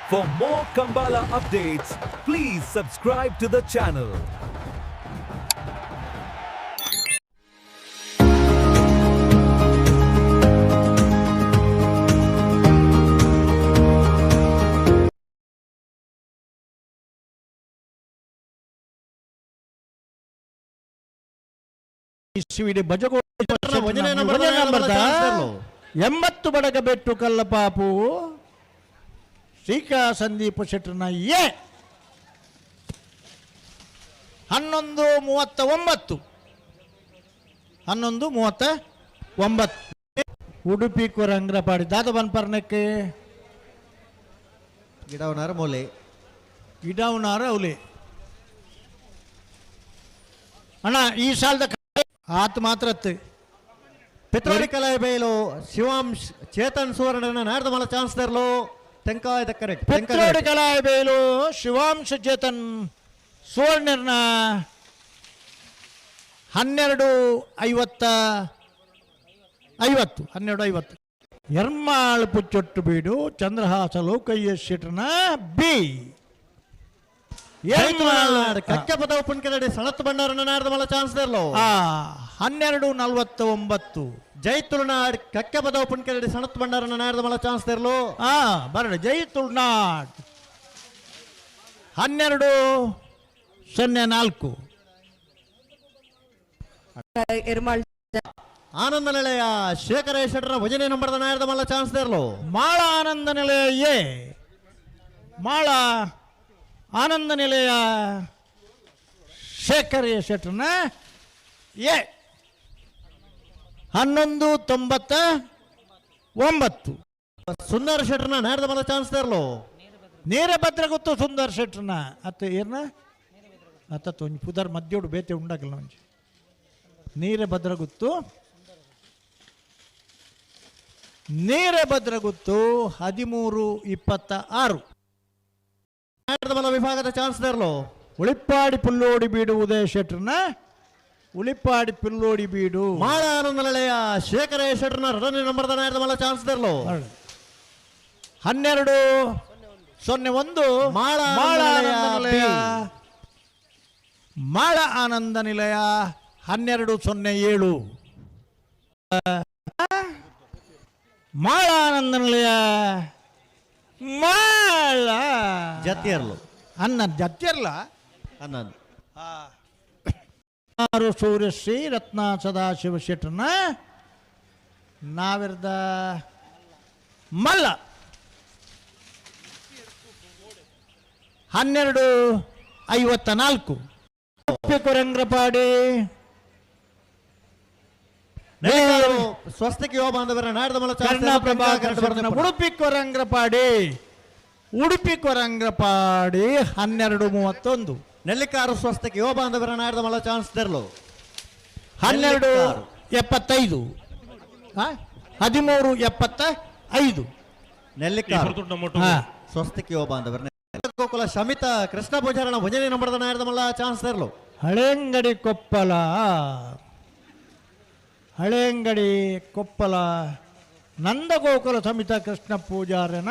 For more Kambala updates, please subscribe to the channel. 80 Badagabettu Kallapapu Srika Sandeep ಶೆಟ್ಟರ್ನ A 11:39 11:39 Udupi Korangrapadi ದಾದ ಬನ್ಪರ್ನಕ್ಕೆ ಗಿಡವನಾರ ಮೌಲೆ ಗಿಡವನಾರ ಅವಲೆ ಅಣ್ಣ ಈ ಸಾಲದ ಆತ ಮಾತ್ರ ಪಿತ್ರೋಡಿ ಕಲಾಯಬೈಲು ಶಿವಾಂಶ್ ಚೇತನ್ ಸುವರ್ಣನ ನಾಡ್ದ ಮಲ ಚಾನ್ಸ್ ತರಲು ತೆಂಕಾಯದ ಕರೆಕ್ಟ್. ಪಿತ್ರೋಡಿ ಕಲಾಯಬೇಲು ಶಿವಾಂಶ ಚೇತನ್ ಸುವರ್ಣನ 12:50 12:50 ಎರ್ಮಾಳ್ ಪುಚ್ಚೊಟ್ಟು ಬೀಡು ಚಂದ್ರಹಾಸ ಲೋಕಯ್ಯ ಶೆಟ್ರನ ಬಿ ಕಕ್ಕೆ ಪದವು ಪುಣ್ಕದಡಿ ಸಣತ್ ಭಂಡಾರನ ನಾಡ್ದ ಮಲ ಚಾನ್ಸ್ ತರಲು 12:49 ಜೈ ತುಳುನಾಡ್ ಕಕ್ಕೆ ಪದವು ಪುಣ್ಕದಡಿ ಸಣತ್ ಭಂಡಾರನ ನಾಡ್ದ ಮಲ ಚಾನ್ಸ್ ತರಲು ಬರಡು ಜೈ ತುಳುನಾಡ್ 12:04 ಎರ್ಮಾಳ್ ಆನಂದ ನಿಲಯ ಶೇಖರ ಶೆಟ್ಟರ ಭಜನೆ ನಂಬರ್ದ ನಾಡ್ದ ಮಲ್ಲ ಚಾನ್ಸ್ ತರಲು ಮಾಳ ಆನಂದ ನಿಲಯ ಎ ಮಾಳ ಆನಂದ ನಿಲಯ ಶೇಖರ್ ಎ ಶೆಟ್ಟರ್ನ ಎ 11:99 ಸುಂದರ ಶೆಟ್ಟರ್ನ ನಾಡ್ದ ಮಲ್ಲ ಚಾನ್ಸ್ ತರಲು ನೇರ ಗೊತ್ತು ಸುಂದರ್ ಶೆಟ್ಟರ್ನ ಅತ್ತ ಏರ್ನ ಅತ್ತ ಒಂಜಿ ಪುದರ್ ಮಧ್ಯೋಡು ಬೇತೆ ಉಂಡಾಗಲ್ಲ ಒಂಜಿ ನೇರ ಭದ್ರಗುತ್ತು ನೇರ ಭದ್ರಗುತ್ತು 13:26 ನಾಡ್ದ ಮಲ್ಲ ವಿಭಾಗದ ಚಾನ್ಸ್ ತರಲು ಉಳಿಪ್ಪಾಡಿ ಪುಲ್ಲೋಡಿ ಬೀಡು ಉದಯ ಶೆಟ್ಟರ್ನ ಉಳಿಪ್ಪಾಡಿ ಪಿಲ್ಲೋಡಿ ಬೀಡು ಮಾಳ ಆನಂದ ನಿಲಯ ಶೇಖರ ಶೆಟ್ಟರ್ನ ರಡನೆ ನಂಬರ್ದ ನಾಡ್ದ ಮಲ್ಲ ಚಾನ್ಸ್ ತರಲು 12:01 ಮಾಳ ಮಾಳ ಆನಂದ ಆನಂದ ನಿಲಯ ನಿಲಯ ಮಾಳ ಆನಂದ ನಿಲಯ 12:07 ಮಾಳ ಆನಂದ ನಿಲಯ ಮಾಳ ಜತಿಯರ್ಲು ಅನ್ನ ಜತ್ತಿರ್ಲ ಹನ್ನೊಂದು ಆರು ಸೂರ್ಯಶ್ರೀ ರತ್ನ ಸದಾಶಿವ ಶೆಟ್ಟರ್ನ ನಾವಿರ್ದ ಮಲ್ಲ 12:54 ಕೊರಂಗ್ರಪಾಡಿ ಸ್ವಸ್ತಿಕ್ ಯುವ ಬಾಂಧವರ ನಾಡ್ದ ಮಲ್ಲ ಚಾನ್ಸ್ ಕರ್ಣ ಪ್ರಭಾಕರ ಶೆಟ್ಟರ್ನ ಉಡುಪಿ ಕೊರಂಗ್ರಪಾಡಿ ಉಡುಪಿ ಕೊರಂಗ್ರಪಾಡಿ 12:31 ನೆಲ್ಲಿಕಾರು ಸ್ವಸ್ತಿಕ್ ಯುವ ಬಾಂಧವರ ನಾಡ್ದ ಮಲ್ಲ ಚಾನ್ಸ್ ತರಲು 12:75 13:75 ನೆಲ್ಲಿಕಾರು ಹಾ. ಸ್ವಸ್ತಿಕ್ ಯುವ ಬಾಂಧವರ ಗೋಕುಲ ಶಮಿತ ಕೃಷ್ಣ ಪೂಜಾರನ ಭಜನೆ ನಂಬರ್ದ ನಾಡ್ದ ಮಲ್ಲ ಚಾನ್ಸ್ ತರಲು ಹಳೆಂಗಡಿ ಕೊಪ್ಪಲ ಹಳೆಂಗಡಿ ಕೊಪ್ಪಲ ನಂದಗೋಕುಲ ಸಮಿತ ಕೃಷ್ಣ ಪೂಜಾರನ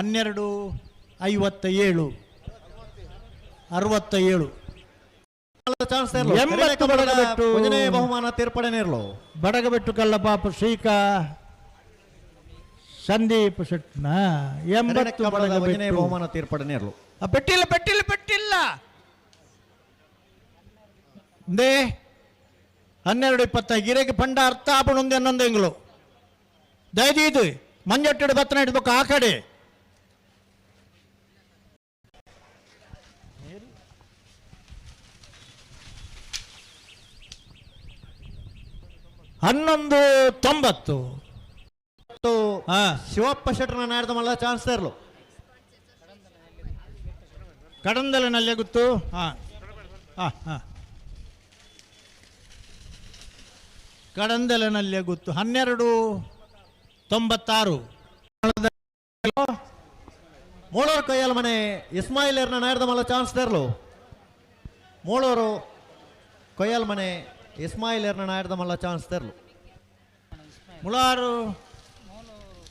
12:57 67 ಚಾನ್ಸ್ ತರಲು 80 ಬಡಗಬೆಟ್ಟು. ಭಜನೆ ಬಹುಮಾನ ತೀರ್ಪಡೆ ನೇರಲು ಬಡಗಬೆಟ್ಟು ಕಲ್ಲಪಾಪ ಶ್ರೀಕಾ ಸಂದೀಪ್ ಶೆಟ್ನ 80 ಭಜನೆ ಬಡಗಬೆಟ್ಟು. ಬಹುಮಾನ ತೀರ್ಪಡೆ ನೇರಲು ಪೆಟ್ಟಿಲ್ಲ ಪೆಟ್ಟಿಲ್ಲ ಪೆಟ್ಟಿಲ್ಲ they 12:25 ಗಿರೆಗೆ ಪಂಡ ಅರ್ಥ ಆಪಣೊಂದು ಹನ್ನೊಂದು ಎಂಗ್ಲು ದಯದೀದು ಮಂಜಟ್ಟೆಡು ಬತ್ತನ ಇಡ್ಬೇಕು ಆ ಕಡೆ 11:90 ಹಾ ಶಿವಪ್ಪ ಶೆಟ್ಟರ್ನ ನಾಡ್ದ ಮಲ್ಲ ಚಾನ್ಸ್ ತರಲು ಕಡಂದಲಿನಲ್ಲಿ ಗೊತ್ತು ಹಾಂ ಹಾಂ ಹಾಂ ಕಡಂದಲಿನಲ್ಲಿ ಗೊತ್ತು 12:96 ಮೂಳೂರು ಕೊಯ್ಯಲ್ ಮನೆ ಇಸ್ಮಾಯಿಲರ್ನ ನಾಡ್ದ ಮಲ್ಲ ಚಾನ್ಸ್ ತರಲು ಮೂಳೂರು ಕೊಯ್ಯಲ್ ಮನೆ ಇಸ್ಮಾಯಿಲರ್ನ ನಾಡ್ದ ಮಲ್ಲ ಚಾನ್ಸ್ ತರಲು ಮುಳಾರು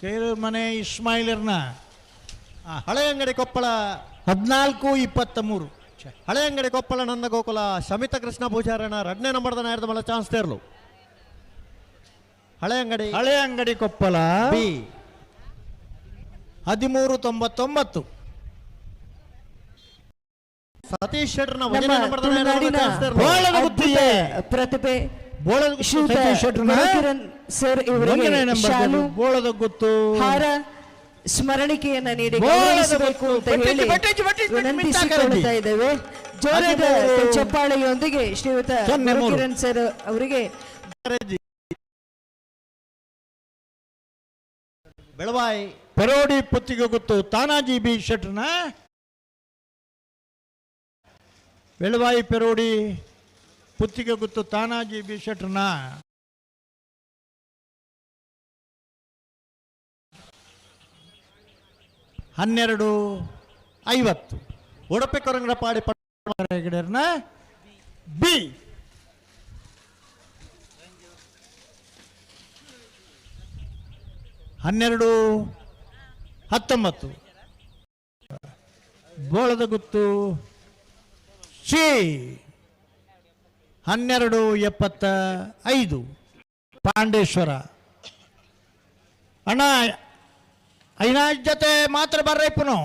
ಕೇರು ಮನೆ ಇಸ್ಮಾಯಿಲರ್ನ ಆ. ಹಳೆಯಂಗಡಿ ಕೊಪ್ಪಳ. 14:23. ಹಳೆಯಂಗಡಿ ಕೊಪ್ಪಳ ನಂದಗೋಕುಲ ಶಮಿತ ಕೃಷ್ಣ ಪೂಜಾರನ 2ನೇ ನಂಬರ್ದ ನಾಯರ್ದ ಮಲ್ಲ ಚಾನ್ಸ್ ತೇರ್ಲು. ಹಳೆಯಂಗಡಿ ಹಳೆ ಅಂಗಡಿ ಕೊಪ್ಪಳ ಬಿ. 13:99. ಸತೀಶ್ ಶೆಟ್ಟರ್ನ ನಮ್ಮ 1ನೇ ನಂಬರ್ದ ನಾಯರ್ದ ಮಲ್ಲ ತುಳುನಾಡಿನ ಚಾನ್ಸ್ ತೇರ್ಲು. ಬೋಳದ ಅದ್ಭುತ ಗುತ್ತಿಗೆ. ಪ್ರತಿಭೆ ಬೋಳದ ಗುತ್ತು ಶ್ರೀಯುತ ಸತೀಶ್ ಶೆಟ್ಟರ್ನ ಗುರುಕಿರಣ್ ಸರ್ ಇವರಿಗೆ 1ನೇ ನಂಬರ್ ಶಾಲು, ಬೋಳದ ಗುತ್ತು ಹಾರ, ಸ್ಮರಣಿಕೆಯನ್ನ ನೀಡಿ ಬೋಳದ ಗೌರವಿಸಬೇಕು ಗುತ್ತು. ಅಂತ ಬಟ್ಟಿಚ್ಚು, ಹೇಳಿ ಬಟ್ಟಿಚ್ಚು, ಬಟ್ಟಿಚ್ಚು, ವಿನಂತಿಸಿಕೊಳ್ಳುತ್ತಾ ಇದ್ದೇವೆ. ಜೋರಾದ 13 ಚಪ್ಪಾಳೆಯೊಂದಿಗೆ ಶ್ರೀಯುತ 03. ಗುರುಕಿರಣ್ ಸರ್ ಅವರಿಗೆ. ಬೆಳವಾಯಿ. ಪೆರೋಡಿ ಪುತ್ತಿಗೆ ಗುತ್ತು ತಾನಾಜಿ ಬಿ ಶೆಟ್ಟರ್ನ. ಬೆಳವಾಯಿ ಪೆರೋಡಿ ಪುತ್ತಿಗೆ ಗುತ್ತು ತಾನಾಜಿ ಬಿ ಶೆಟ್ಟರ್ನ 12:50. ಉಡುಪಿ ಕೊರಂಗರಪಾಡಿ ಹೆಗಡೆರ್ನ ಬಿ. 12:19. ಬೋಳದ ಗುತ್ತು ಸಿ 12:75. ಪಾಂಡೇಶ್ವರ ಅಣ್ಣ, ಐನಾಜ್ ಜೊತೆ ಮಾತ್ರ ಬರ್ರೈಪುನು.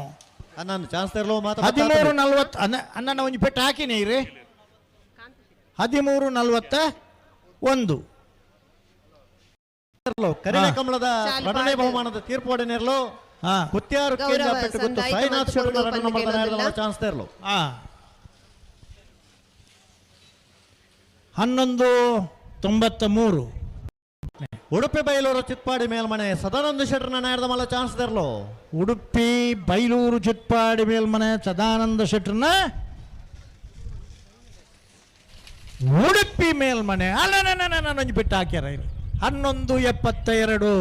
ನಾನು ಚಾನ್ಸ್ ತೇರ್ಲು ಮಾತು. 13:40. ಅಣ್ಣನ ಒಂದು ಪೆಟ್ಟು ಹಾಕಿನಿ ರೀ. 13:41. ಕರಿಣ ಹಾ. ಕಮಲದ ಚಾಲು 2ನೇ ಪಾಡು. ಬಹುಮಾನದ ತೀರ್ಪು ಒಡೆನೇರ್ಲು. ಹಾ. ಕುತ್ಯಾರು ಗೌರವ ಕೇಂದ್ರ ಪೆಟ್ಟು ಗುತ್ತು ಸಂದಾಯಿತ ಸಾಯಿನಾಥ್ ಮತ್ತು ಶೆಟ್ಟರ್ನ ಕೊಡುವ 2 ನಂಬರ್ದ ನಾಯರ್ದ ಮಲ್ಲ ಪಂದ್ಯ ಚಾನ್ಸ್ ತೇರ್ಲು. ಹಾ, 11:93. ಉಡುಪಿ ಬೈಲೂರು ಚಿತ್ಪಾಡಿ ಮೇಲ್ಮನೆ ಸದಾನಂದ ಶೆಟ್ಟರ್ನ ನಾಯರ್ದ ಮಲ್ಲ ಚಾನ್ಸ್ ತೇರ್ಲು. ಉಡುಪಿ ಬೈಲೂರು ಚಿಟ್ಪಾಡಿ ಮೇಲ್ಮನೆ ಸದಾನಂದ ಶೆಟ್ಟರ್ನ ಉಡುಪಿ ಮೇಲ್ಮನೆ. ಅಲ್ಲ, ನನ್ನ ಬಿಟ್ಟು ಹಾಕ್ಯಾರ ಇಲ್ಲಿ. 11:72.